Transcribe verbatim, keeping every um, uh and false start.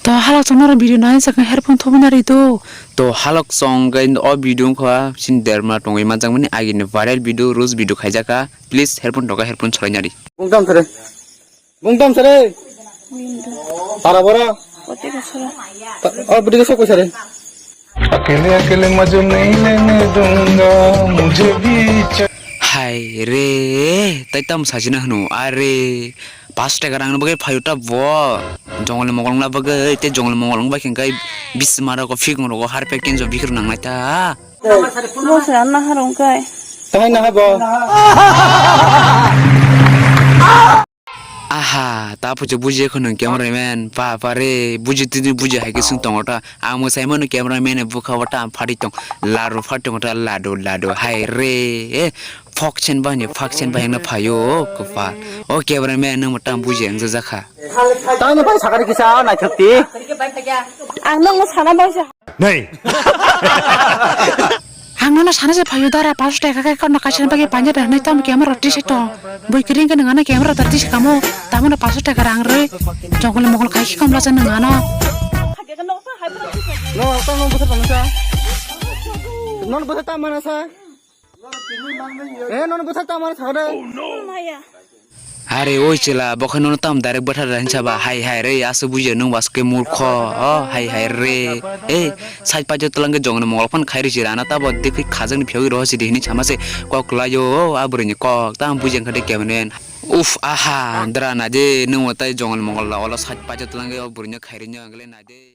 To halok chwng norok video nai sakha headphone thobwi nari do. To halok chwng khe o video wngkha sin derma tongwi manjakmani agini viral video, roast video khaijaka. Please headphone toka, headphone sorai nari. Bungtam sare. Bungtam sare. Tara bora. Poti ka sara. Ta-, oh, budi ka sok sare. अकेले अकेले मजे नहीं लेने दूंगा, मुझे भी च- Hai re, tai tam sajina hwno, are, pash taka rang bagwi phayu ta bo, jongol mongol na bagwi, te jongol mongol wng bai khe kai bisma rogo, phikung rogo, harpe kenjo bikru nangnai ta. Bo se anna harong kai. Tahai na habo. Aha, ta phuchu buji kho nung cameraman, pa pa re, buji tini buji hai khe sung tongo ta. Ang mwsai mano cameraman ni bwkha o ta ang phatwi tong, laro phatwi tongo ta, lado lado hai re. Eh, phok chen ba ni, phak chen ba hengna phayo, kwpal. O cameraman nung ta buji ang jakha. Tang ni pai sakari kisa naithok ti. Ang nung sana bai sa. Nei. Ang nono sana se phaio dara, pash taka kai kono kaisa bagwi panya da nai tam camera rok tise to. Bui kring ke nang ano camera rok tise kamo. Tamo no pash taka rang rwi. Jongol mongol khai ki kom la sa nang ano. No, tang no bwsar tang sa. No bwsar tang mana sa. Eh, no bwsar tang mana sa de. Are oi chela, bo khe nono tam direct bwthar da hinsa ba, hai hai re, aswk buji nung ba aswk khe murkho, o hai hai re. Eh, side pajo twlang khe jongni mongol phano khai rw si rana, tabo de khe khajak ni phiyogwi roho si de hinwi sama se kok kwlai o, o a bwrwi ni kok, tamo buji wngkha de cameraman. Uf, aha, dra na de, nung bo tai jongni mongol la, olo side pajo twlang khe o bwrwi no khai rw nw, wngkhe le na de.